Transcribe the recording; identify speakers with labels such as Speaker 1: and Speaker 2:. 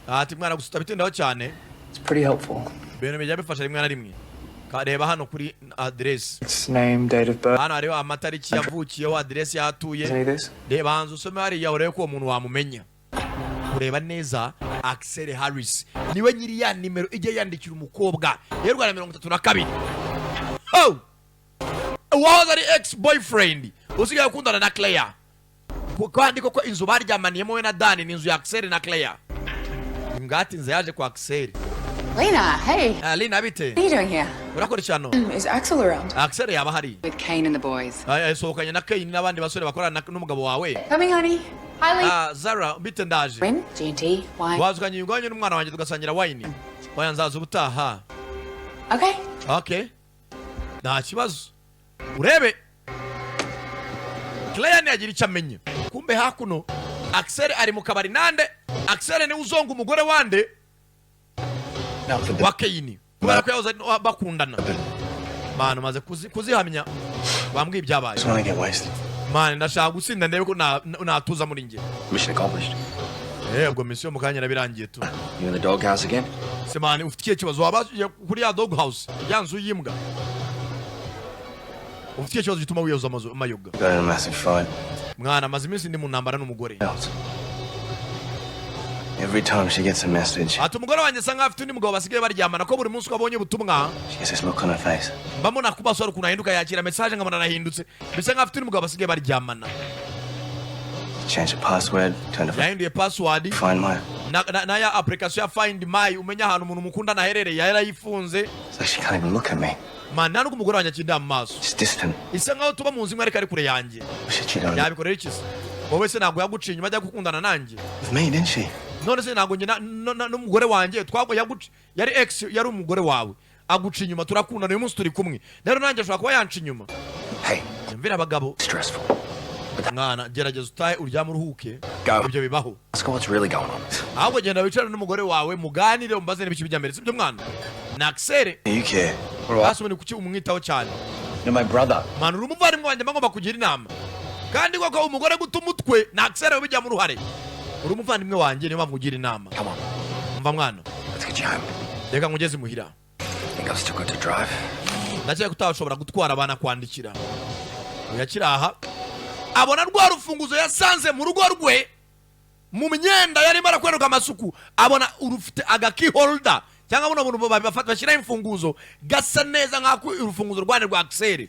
Speaker 1: Ati mwana, gusa utabitindaho cyane.
Speaker 2: It's pretty helpful.
Speaker 1: Ibintu bijya bifasha rimwe na rimwe. Reba hano kuri aderesi.
Speaker 2: Its name, date of birth.
Speaker 1: Hano hariho amatariki yavukiyeho, aderesi y'aho atuye.
Speaker 2: Any of this?
Speaker 1: Reba hanze usome hariya, urebe ko uwo muntu wamumenya. Kureba neza, Axel Harris niwe nyiri ya nimero ijya yandikira umukobwa y'u Rwanda 32. Oh! Uwahoze ari ex boyfriend usigaye ukundana na Claire. Kandi koko inzu baryamaniyemo we na Dani ni inzu ya Axel na Claire. Ngatinze yaje kwa Axel.
Speaker 3: Lena, hey.
Speaker 1: Ah, Lena, bite?
Speaker 3: What are you doing here?
Speaker 1: Urakora iki hano?
Speaker 3: Is Axel around?
Speaker 1: Axel yaba ahari?
Speaker 3: With Kane and the boys.
Speaker 1: Ah, yasohokanye na Kane n'abandi basore bakorana n'umugabo wawe.
Speaker 3: Coming, honey. Hi, Lee.
Speaker 1: Ah, Zara, bite? Ndaje.
Speaker 3: Win, G&T, wine.
Speaker 1: Wazukanye ingwanye n'umwana wanjye tugasangira wine? Oya, nzaza ubutaha.
Speaker 3: Okay.
Speaker 1: Okay, nta kibazo. Urebe Claire ntiyagira icyo amenya. Kumbe hakuno Axel ari mu kabari nande. Axel niwe uzonga umugore wande?
Speaker 4: Not for the
Speaker 1: Wa Kane, kubera ko yahoze bakundana. Mwana, umaze kuzihamya, wambwiye ibyabaye.
Speaker 4: Just want to get wasted.
Speaker 1: Mwana, ndashaka gutsinda ndebe ko natuza muri njye.
Speaker 4: Mission accomplished.
Speaker 1: Eh, ubwo mission mu kanya irabirangiye tu.
Speaker 4: You in the doghouse again?
Speaker 1: Se man, ufite ikihe kibazo? Waba ugiye kuri ya dog house, ya nzu y'imbwa? Ufite ikihe kibazo gituma wiyoza amayoga?
Speaker 4: Got in a massive fight.
Speaker 1: Mwana, amaze iminsi ndi mu ntambara n'umugore.
Speaker 4: Else. Every time she gets a message,
Speaker 1: Ati umugore wanjye asa nkaho afite undi mugabo basigaye baryamana, ko buri munsi uko abonye ubutumwa
Speaker 4: she gets this look on her face.
Speaker 1: mbamona ku maso hari ukuntu ahinduka, yakira message nkabona arahindutse, bisa nkaho afite undi mugabo basigaye baryamana.
Speaker 4: Change the password, turn the
Speaker 1: Yahinduye password.
Speaker 4: Find My.
Speaker 1: Na ya application ya Find My, umenya ahantu umuntu mukundana aherereye, yarayifunze.
Speaker 4: It's like she can't even look at me.
Speaker 1: Man, nta nubwo umugore wanjye akindeba mu maso.
Speaker 4: She's distant.
Speaker 1: Isa nkaho tuba mu nzu imwe ariko ari kure yanjye.
Speaker 4: She cheated on
Speaker 1: Yabikorera iki se? Wowe se ntabwo yaguciye inyuma ajya gukundana nanjye?
Speaker 4: with me, didn't she?
Speaker 1: None se ntabwo njye n'umugore wanjye twabwo yaguci yari ex, yari umugore wawe, aguca inyuma, turakundana, uyu munsi turi kumwe, rero nanjye ashobora kuba yanca inyuma.
Speaker 4: Hey,
Speaker 1: Yumvira abagabo.
Speaker 4: stressful.
Speaker 1: Mwana, gerageza utahe uryame uruhuke.
Speaker 4: Go.
Speaker 1: Ibyo bibaho.
Speaker 4: Ask her what's really going on.
Speaker 1: Ahubwo genda wicarane n'umugore wawe muganire, umubaze n'ibiki bijya mbere, sibyo mwana? Ni Axel.
Speaker 4: You care. All right.
Speaker 1: Basi ubundi kuki umwitaho cyane?
Speaker 4: You're my brother.
Speaker 1: Mwana, uri umuvandimwe wanjye, mba ngomba kugira inama. Kandi koko umugore guta umutwe ni Axel ubijyamo uruhare. Uri umuvandimwe wanjye, niyo mpamvu ugira inama.
Speaker 4: Come on.
Speaker 1: Mva mwana.
Speaker 4: Let's get you home.
Speaker 1: Reka ngugeze imuhira.
Speaker 4: Think I've still got to drive.
Speaker 1: Ndakeka ko utashobora gutwara abana kwandikira. Yakiri aha, abona rwa rufunguzo yasanze mu rugo rwe mu myenda yarimo arakwereka amasuku, abona urufite aga key holder cyangwa buno buntu bashyiraho imfunguzo, gasa neza nk'ako urufunguzo rwane rwa Axel.